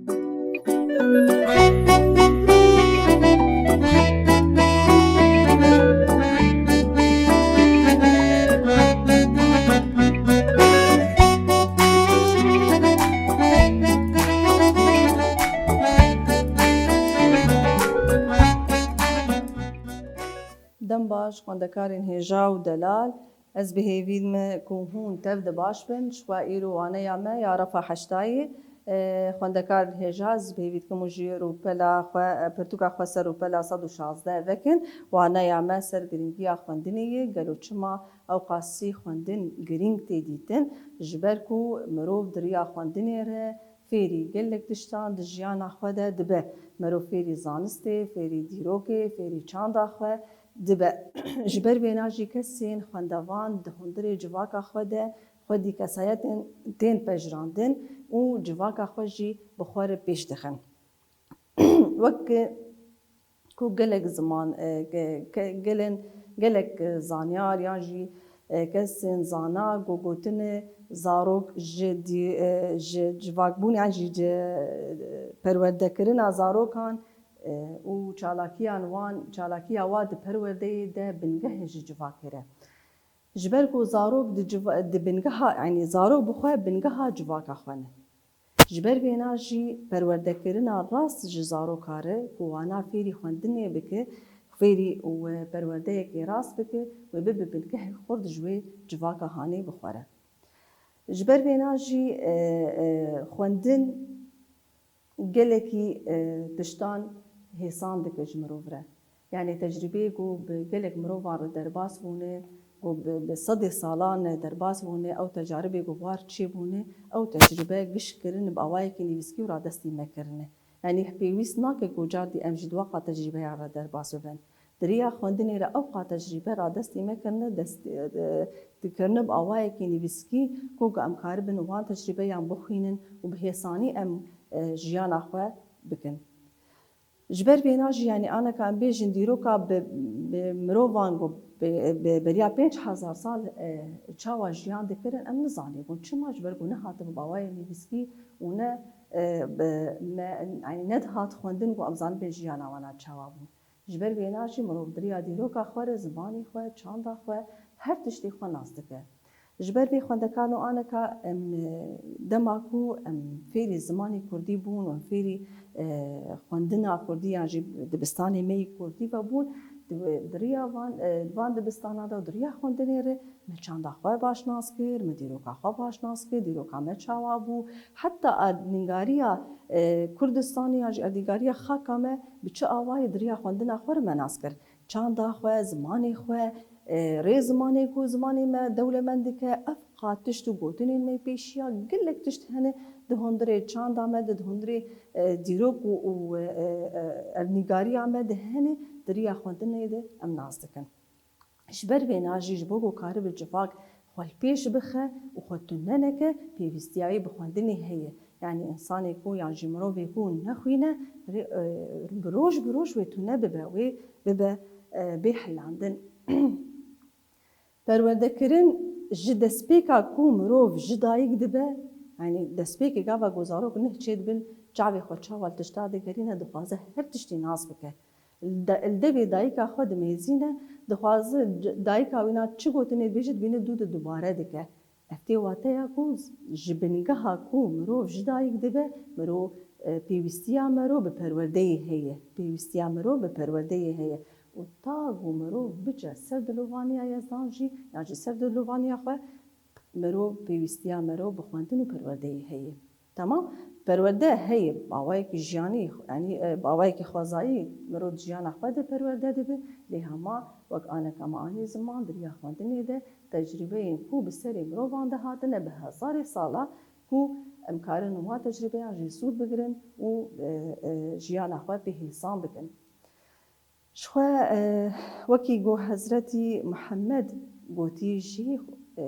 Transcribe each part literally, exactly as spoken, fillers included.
Dem baş, xwendekarên hêja û delal. Ez bi hêvî me ku hûn tev de baş bin. Ji xwe îro waneya me ya refa heştayê. E, xwendekarên hêja, ez bi hêvî dikim û jî rûpela xwe, e, pirtûka xwe ser rûpela sed û şazdeh vekin. Waneya me ser girîngiya xwendinê ye. Gelo çima ew qasî xwendin girîng tê dîtin? Ji ber ku mirov di riya xwendinê re fêrî gelek tiştan di jiyana xwe de dibe. Mero fêrî zanistê, fêrî dîrokê, fêrî çanda xwe dibe. Ji ber vêna jî kesên xwendevan di hundirê civaka xwe de xwedî kesayetên tên pejirandin û civaka xwe jî bi xwe re pêş dixin. Wek ku gelek ziman, e, ke-, ke-, gelên, gelek, e, zanyar yan jî, e, kesên zana ku gotine zarok ji dî-, e, ji civakbûn yan jî ji, e, perwerdekirina zarokan, e, û çalakiyan wan, çalakiya wa di perwerdeyê de bingeh e ji civakê re. Ji ber ku zarok di civa-, di bingeha, yanî zarok bi xwe bingeha civaka xwe ne. Ji ber vêna jî perwerdekirina rast ji zaroka re ku wana fêrî xwendinê bike, fêrî û perwerdeyekê rast bike, wê bibe bingehek xurt ji wê civaka hanê bi xwe re. Ji ber vêna jî, e, e, xwendin gelekî, e, tiştan hêsan dike ji mirov re. Yanî tecrîbeyê ku bi gelek mirovan re derbas bûne, ku bi, bi sedê salan derbas bûne, ew tecaribê ku war çêbûne, ew tecrîbe giş kirin bi awayekî nivîskî û radestî me kirine. Yanî pêwîst nake ku cardî em jî di wa qat tecrîbeyan re derbas bibin. Di riya xwendinê re ew qat tecrîbe radestî me kirine, dest, e, dikirine bi awayekî nivîskî ku, ku em karibin wan tecrîbeyan bixwînin û bi hêsanî em, e, jiyana xwe bikin. Ji ber vêna jî, yanî aneka em bêjin dîroka bi, bi mirovan ku bi, bi beriya pênc hezar sal, e, çawa jiyan dikirin, em nizanîbûn. Çima? Ji ber ku nehatibû bi awayê nivîskî û ne, e, bi, me, yanî nedihat xwendin ku em zanibin jiyana wana çawa bû. Ji ber vêna jî mirov di riya dîroka xwe re zimanê xwe, çanda xwe, her tiştê xwe nas dike. Ji ber vê xwendekaran û aneka em, e, dema ku em fêrî zimanê kurdî bûn û em fêrî, e, xwendina kurdî yan jî dibistanê me yî kurdî ve bûn, di, di riya van, e, van dibistana de û di riya xwendinê re me çanda xwe baş nas kir, me dîroka xwe baş nas kir, dîroka me çawa bû. Heta erdnîgariya, e, Kurdistanê yan jî erdnîgariya xaka me bi çi awayî di riya xwendina xwe re me nas kir. Çanda xwe, zimanê xwe, e, rê zimanê ku zimanê me dewlemend dike, ev qat tişt û gotinên me pêşiya gelek tişt hene di hundirê çanda me de, di hundirê, e, dîrok û, û, e, e, erdnîgariya me de hene, di riya xwendinê de em nas dikin. Ji ber vêna jî ji bo ku karibe civak xwe li pêş bixe û xwe tune neke, pêwîstiya wê bi xwendinê heye. Yanî însanê ku yan jî mirovê ku nexwîne, rê, e, bi roj bi roj wê tune bibe, wê bibe, e, bê hilandin. Perwerdekirin ji destpêka ku mirov ji dayik dibe, yanî destpêkê gava ku zarok nuh çêdibin, çavê xwe çawa li tişta digerîne, dixwaze her tiştî nas bike. Li de-, li devê dayika xwe dimêzîne, dixwaze c-, dayika wîna çi gotinê dibêje, dibîne dû de dubare dike. Ev tê wateya ku z-, ji bingeha ku mirov ji dayik dibe, mirov, e, pêwîstiya mero bi perwerdeyê heye. Pêwîstiya mero bi perwerdeyê heye. Û ta ku mirov biçe ser dilovaniya Yezdan jî, yan jî ser dilovaniya xwe, mirov pêwîstiya mero bi xwendin û perwerdeyê heye. Tamam? Perwerde heye, bi awayekî jiyanî, yanî, e, bi awayekî xwezayî mirov di jiyana xwe de perwerde dibe, lê hema wek aneka me anî ziman, di riya xwendinê de tecrîbeyên ku bi serê mirovan de hatine bi hezarê sala ku em karin wa tecrîbeyan jê sûd bigirin û, e, e, jiyana xwe pê hêsan bikin. Ji xwe, e, wekî ku Hezretî Muhammed gotî jî, e,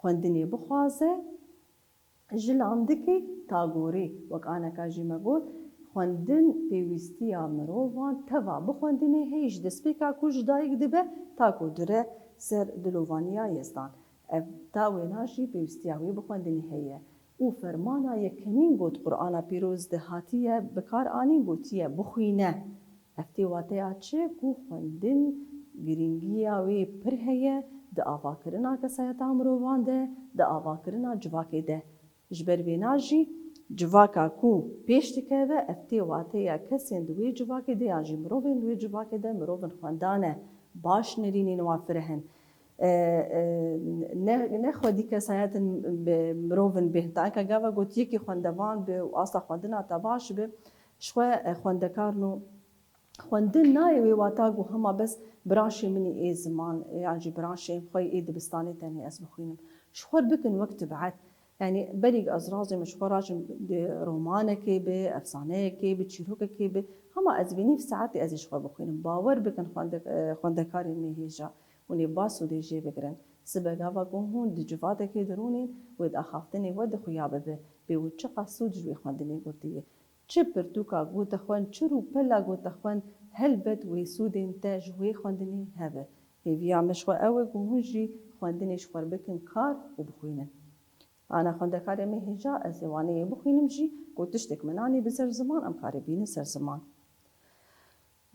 xwendinê bixwaze, ji landikê ta gorê, wek aneka jî me got, xwendin pêwîstiya mirovan teva bi xwendinê heye, ji destpêka ku ji dayik dibe ta ku dire ser dilovaniya Yezdan. Ev ta wêna jî pêwîstiya wê bi xwendinê heye. Û fermana yekemîn got Qur'ana Pîroz de hatiye bi kar anîn, gotiye, bixwîne. Ev tê wateya çi? Ku xwendin girîngiya wê pir heye di avakirina kesayeta mirovan de, di avakirina civakê de. Ji ber vêna jî civaka ku pêş dikeve, ev tê wateya kesên di wê civakê de yan jî mirovên di wê civakê de mirovin xwendan e, baş nerînên wan fireh in. E, e, ne, ne xwedî kesayet in bi mirovin bê. Heta eke gava got yekî xwendevan bi û asta xwendina te baş bi, ji xwe, e, xwendekar no. Xwendin nayê wê wata ku hema bes branşê min ê ziman, yan jî branşên xwe ê dibistanê tenê ez bixwînim. Ji xwe bikin wek tibet. Yanî belê ez razê min ji xwe rajim di romanekê bi, efsaneyekê bi, çîrokekê bi, hema ez vê nîv saetê ez ê ji xwe bixwînim. Bawer bikin xwende-, e, xwendekarên me hêja, hûn ê bas û dê jê bigirin. Sibe gava ku hûn di civatekê de rûnên, wê di axaftinê we de xuya bibe, bê wê çiqas sûd ji wê xwendinê gotiye. Çi pirtûka gote xwend, çi rûpela gote xwend, helbet wê sûdên te ji wê xwendinê hebe. Hêviya me ji xwe ew e ku hûn jî xwendinê ji xwe bikin kar û bixwînin. Ana xwendekarê me hêja, ez ê waneyê bixwînim jî, ku tiştek min anî bi ser ziman, em karê bînin ser ziman.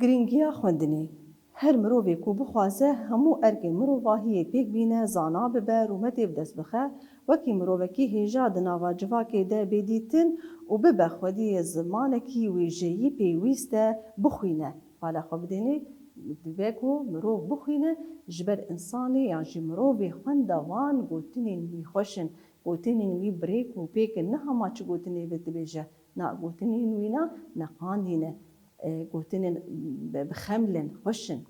Girîngiya xwendinê. Her mirovê ku bixwaze hemû erkên mirovahiyê pêk bîne, zana bibe, rûmetê bi dest bixe, wekî mirovekî hêja di nava civakê de bê dîtin û bibe xwediyê zimanekî wêjeyî pêwîst e, bixwîne. Bala xwe bidênê, dibe ku mirov bixwîne, ji ber însanê yan jî mirovê xwendevan gotinên wî xweş in, gotinên wî bi rêk û pêk in, ne hema çi gotinê vê dibêje. Na gotinên wî na neqandî ne, e, gotinên bi, bi xeml in, xweş in.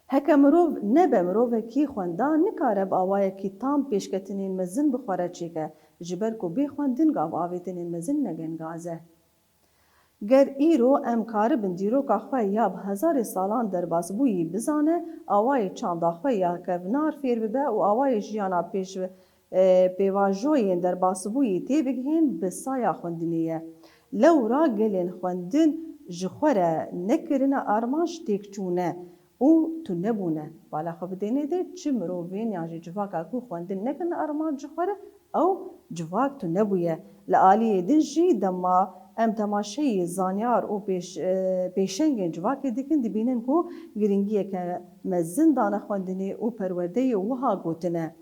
Heke mirov nebe mirovekî xwendan, nikare bi awayekî tam pêşketinên mezin bi xwe re çêke, ji ber ku bê xwendin gav avêtinên mezin ne gengaz e. Ger îro em karibin dîroka xwe ya bi hezarê salan derbasbûyî bizane, awayê çanda xwe ya kevnar fêr bibe û awayê jiyana pêş, e, pêvajoyên derbasbûyî têbigihên bi saya xwendinê ye. Lewra gelên xwendin ji xwe re nekirine armanc têk çûne û tune bûne. Bala xwe bidênê de çi mirovên yan jî civaka ku xwendin nekirine armanc ji xwe re, ew civak tune bûye. Li aliyê din jî dema em temaşeyî zanyar û pêş-, e, pêşengên civakê dikin, dibînin ku girîngiyeke mezin dane xwendinê û perwerdeyê wiha gotine.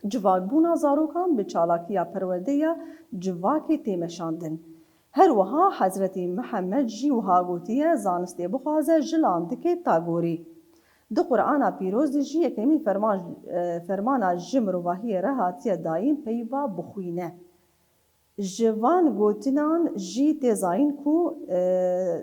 Civakbûna zarokan bi çalakiya perwerdeya civakê tê meşandin. Her wiha Hezretî Mihemed jî wiha gotiye, zanistê bixwaze jilan dike ta gorî. Di Qur'ana Pîroz de jî yekemîn ferman, e, fermana ji mirovahiyê re hatiye dayîn peyva bixwîne. Ji van gotinan jî tê zayîn ku, e,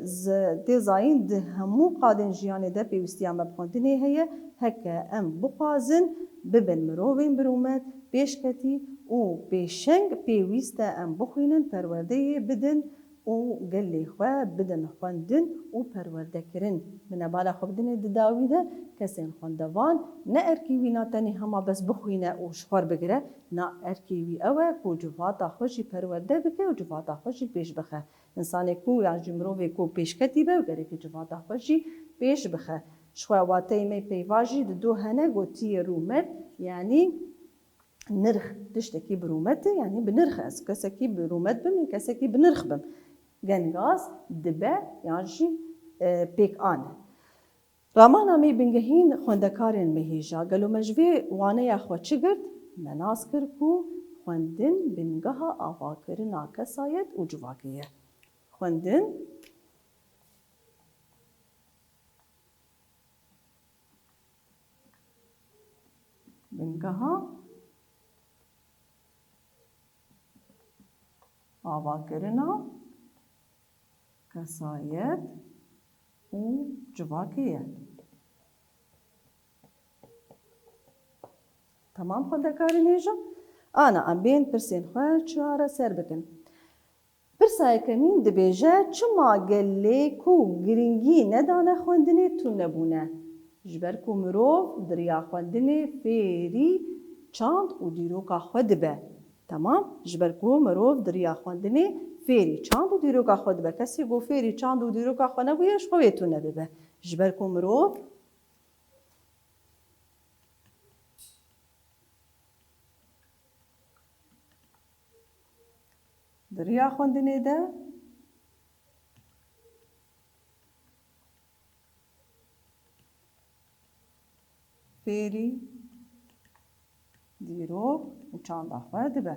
zi-, tê zayîn di hemû qadên jiyanê de pêwîstiya me bi xwendinê heye. Heke em bixwazin bibin mirovên bi rûmet, pêşketî û pêşeng, pêwîst e em bixwînin, perwerdeyê bidin û gelê xwe bidin xwendin û perwerdekirin. Min e bala xwe bidinê di dawî de kesên xwendevan ne erkî wî na tenê hema bes bixwîne û ji xwe bigire, na erkê wî ew e ku civata xwe jî perwerde bike û civata xwe jî pêş bixe. Însanê ku yan jî mirovê ku pêşketî be û gereke civata xwe jî pêş bixe. Ji xwe wateyê me peyva jî di do hene gotiyê rûmet, yanî nirx, tiştekî bi rûmet e, yanî bi nirx e. Ez kesekî bi rûmet bim, kesekî bi nirx bim. Gengaz dibe yan jî, e, pêkan e. Ramana me bingehîn xwendekarên me hêja. Gelo me ji vê waneya xwe çi girt? Me nas kir ku xwendin bingeha avakirina kesayet û civakê ye. Xwendin bingeha avakirina kesayet û civakê ye. Temam xwendekarên hêja. Ana em bên pirsên xwe çareser bikin. Pirsa yekemîn dibêje, çima gelê ku girîngî nedane xwendinê tune bûne? Ji ber ku mirov di riya xwendinê fêrî çand û dîroka xwe dibe. Temam, ji ber ku mirov di riya xwendinê fêrî çand û dîroka xwe dibe. Kesê ku fêrî çand û dîroka xwe nebûye, ji xwe wê tune bibe. Ji ber ku mirov Di riya xwendinê de fêrî dîrok û çanda xwe dibe.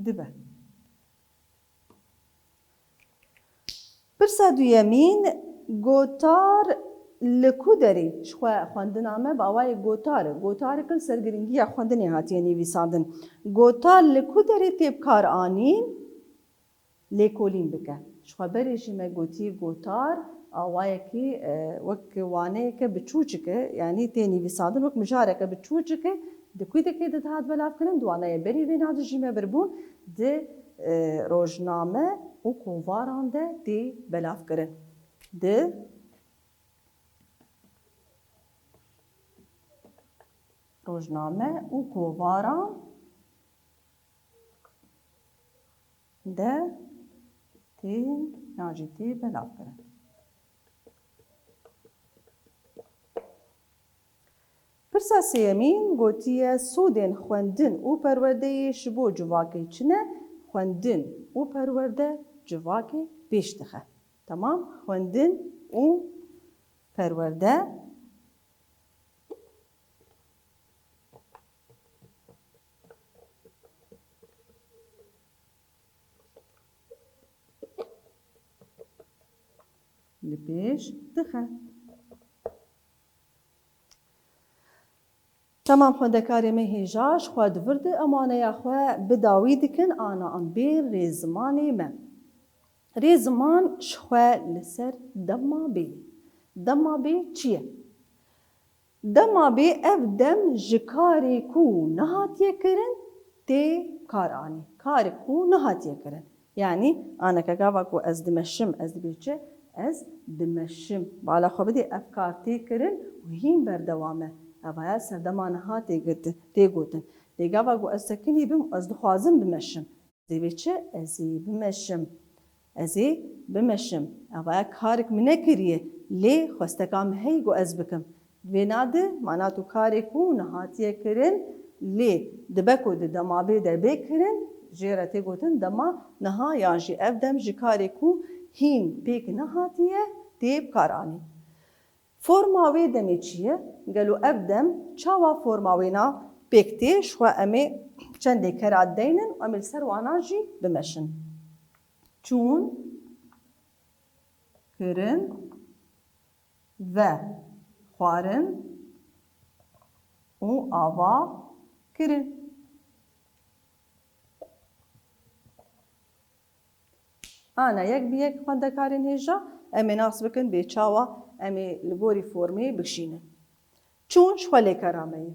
Dibe. Pirsa duyemîn, gotar li ku derê? Ji xwe xwendina me bi awayê gotar e. Gotarik li ser girîngiya xwendinê hatiye nivîsandin. Gotar li ku derê tê bi kar anîn? Lêkolîn bike. Ji xwe berê jî me gotiye gotar, awayekî, e, wek waneyeke biçûçik e, yanî tê nivîsandin wek mijareke biçûçik e, di ku derê dihat belavkirin, di waneyê berî vêna de jî me birbûn, di, e, rojname û kovaran de tê belavkirin. Di rojname û kovaran de tên yan jî tê belavkirin. Pirsa sêyemîn gotiye, sûdên xwendin û perwerdeyê ji bo civakê çi ne? Xwendin û perwerde civakê pêş dixe. Temam? Xwendin û perwerde. Li pêş dixe. Temam xwendekarê me hêja ji xwe di vir de em waneya xwe bi dawî dikin, ana em bên rêzimanê me. Rêziman ji xwe li ser dema bê. Dema bê çi ye? Dema bê ev dem ji karê ku nehatiye kirin tê kar anî. Karê ku nehatiye kirin. Yanî aneke gava ku ez dimeşim, ez dibê çi? Ez dimeşim. Bala xwe bidê, ev kar tê kirin û hîn berdewam e. Ev aya serdema niha tê girtin, tê gotin. Lê gava ku ez sekinî bim, ez dixwazim bimeşim. Ez ê bê çi? Ez ê bimeşim. Ez ê bimeşim. Ev aya karik min nekiriye, lê xwesteka min heye ku ez bikim. Vêna de mana tu karê ku nehatiye kirin, lê dibe ku di dema bê de bê kirin, jê re tê gotin dema niha yan jî ev dem ji karê ku hîn pêk nehatiye tê bi kar anîn. Forma wê demê çi ye? Gelo ev dem çawa forma wêna pêk tê? Ji xwe em ê çend lêkera deynin, em ê li ser wana jî bimeşin. Çûn, kirin, ve, xwarin û ava kirin. Ana yek bi yek xwendekarên hêja, em ê nas bikin bê çawa em ê li gorî formê bikişînin. Çûn ji xwe lêkera me ye.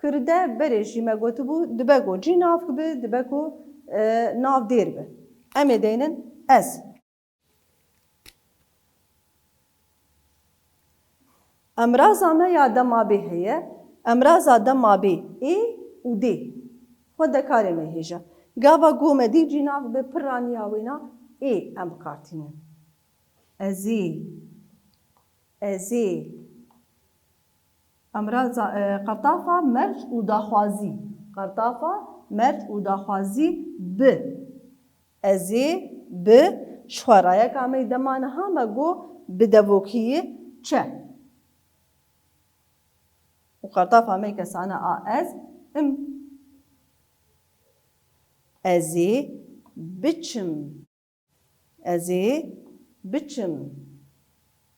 Kirde berê jî me gotibû, dibe ku cî nav bi, dibe ku, e, nav dêr bi. Em ê deynin ez. Emraza me ya dema bê heye, emraza dema bê ê û dê. Xwendekarê me hêja. Gava ku me dî cînav bi pirraniya wêna ê em bi kar tînin. Ez ê, ez ê. Emraza, e, qertafa merc û daxwazî. Qertafa merc û daxwazî bi. Ez ê bi, ji xwe rayeka me dema niha me got bi devokî çe. Û qertafa me kesane a ez im. Ez ê biçim. Ez ê biçim.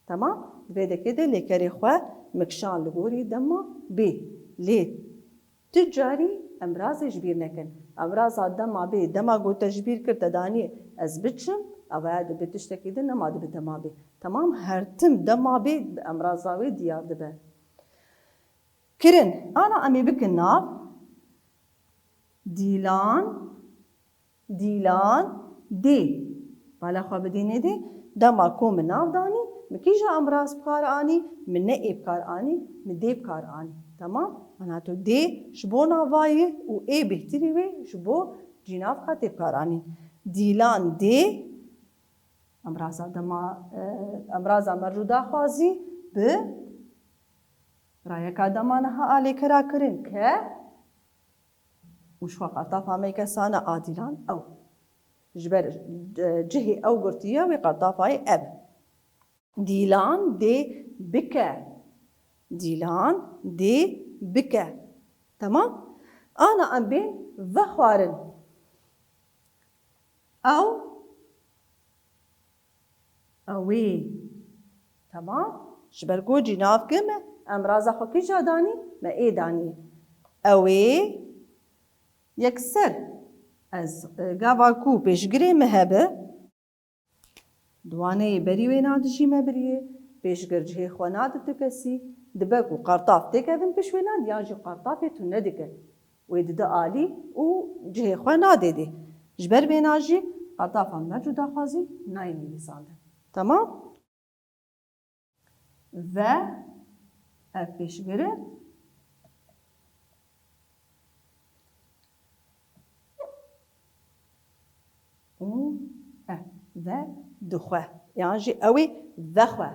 Temam? Di vê dekê de lêkerê xwe mikşan li gorî dema bê. Lê tu carî emrazê ji bîr nekin. Emraza dema bê, dema ku te ji bîr kir, te danî ez biçim, ev ya dibe tiştekî din, nema dibe dema bê. Temam? Her tim dema bê bi emraza wê diyar dibe. Kirin. Ana em ê bikin nav. Dîlan. Dîlan dê. Bala xwe bidînê dê. Dema ku min nav danî, min kîja emraz bi kar anî, min ne ê bi kar anî, min dê bi kar anî. Temam? Mana tu dê ji bo nava ye û ê bêhtirî wê ji bo cînavka tê bi kar anîn. Dîlan dê, emraza dema, e, emraza merc û daxwazî bi Rayeka dema niha a lêkera kirin ke û ji xwe qertafa me kesane a dîlan ew. Ji ber, e, cihê ew girtiye wê qertafayê ev. Dîlan dê bike. Dîlan dê bike. Temam? Ana em bên vexwarin. Ew, ew ê. Temam? Ji ber ku cînavke me emraza xwe kîja danî, me ê danî. Ew ê yekser. Ez, e, gava ku pêşgirê me hebe, di waneyê berî wê nadijî me biriyê, pêşgir cihê xwe nade tu kesî, dibe ku qertaf têkevin pişt wê nade yan jî qertafê tu nedike. Wê dide alî û cihê xwe nadê dê. Ji ber vêna jî qertafa merc û daxwazî nayê nivîsandin. Temam? Ve ev pêşgir e. Û e, ve dixwe. Yan jî ew ê vexwe.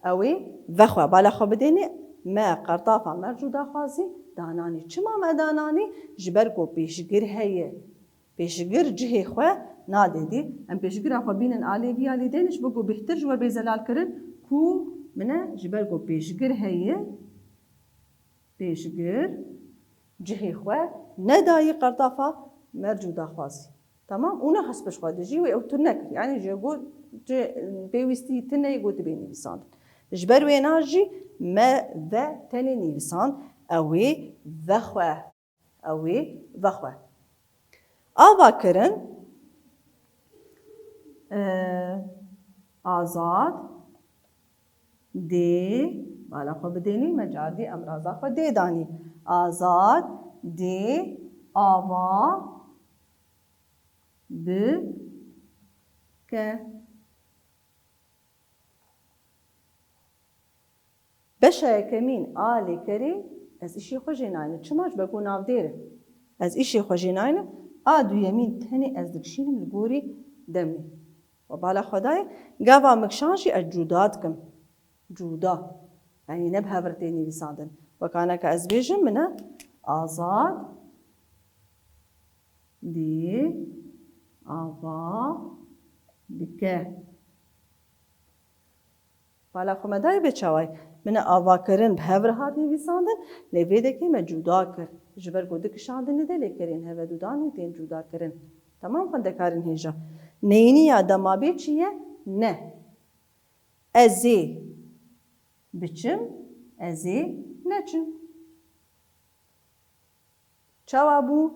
Ew ê vexwe. Bala xwe bidênê, me qertafa merc û daxwazî dananî. Çima me dananî? Ji ber ku pêşgir heye. Pêşgir cihê xwe nadê dî. Em pêşgira xwe bînin alê vî alî dêne ji bo ku bêhtir ji we bê zelal kirin ku min e ji ber ku pêşgir heye, pêşgir cihê xwe nedayî qertafa merc û daxwazî. Temam? Û ne hespij xwe dijî wê ew tu nekir. Yanî ji got tu pêwîstî tune yê got dibê nivîsandin. Ji ber wêna jî me ve tenê nivîsand ew ê vexwe. Ew ê vexwe. Ava kirin, e, Azad dê, bala xwe bidênî, me cardî emraza xwe dê danî. Azad dê ava bike. Beşa yekemîn a lêkerê ez îşê xwe jê naynim. Çima? Ji ber ku navdêr e. Ez îşê xwe jê naynim. A duyemîn tenê ez dikişînim li gorî demê. We bala xwe dayê. Gava min kişand jî ez cuda dikim. Cuda. Yanî ne bi hev re tê nivîsandin. Weka neke ez bêjim min e Azad dê ava bike. Bala xwe me dayê bê çawayî. Min e avakirin bi hev re hat nivîsandin, lê vê dekê me cuda kir. Ji ber ku dikişandinê de lêkerên hevedudanî tên cuda kirin. Temam xwendekarên hêja. Neyîniya dema bê çi ye? Ne. Ez ê biçim, ez ê neçim. Çawa bû?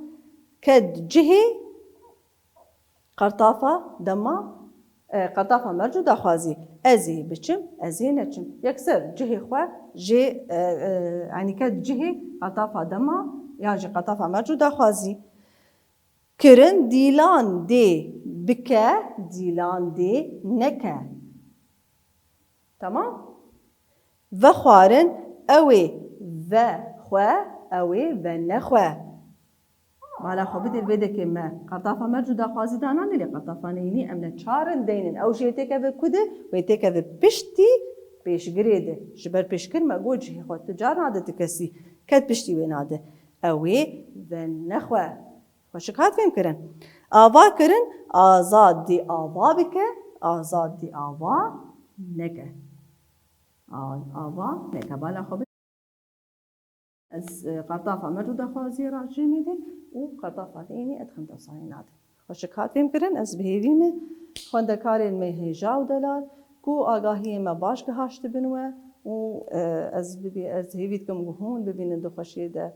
Ked cihê qertafa dema, e, qertafa merc û daxwazî. Ez ê biçim, ez ê neçim. Yekser cihê xwe jê, e, e, yanî ked cihê qertafa dema yan jî qertafa merc û daxwazî. Kirin dîlan dê bike, dîlan dê neke. Tamam? Vexwarin, ew ê vexwe, ew ê venexwe. Bala xwe bidê vê dekê me. Qertafa merc û daxwazî dananê lê qertafa neyînî em ne çar in deynin. Ew jê têkeve ku de? Wê têkeve piştî pêşgirê de. Ji ber pêşgir me got cihê xwe tu carna de tu kesî. Ket piştî wê nade. Ew ê venexwe. Xweşik hat fêm kirin. Ava kirin, Azad dê ava bike, Azad dê ava neke. A-, ava neke. Bala xwe bi-, ez, e, qertafa merc û daxwaziyê rajê nêdî û qertafa neyînî ez dixim dewsa nade. Xweşik hat fêm kirin, ez bi hêvî me xwendekarên me hêja û delal ku agahiyê me baş gihaştibin we û, e, ez bibî-, ez hêvî dikim ku hûn bibînin di xweşiyê de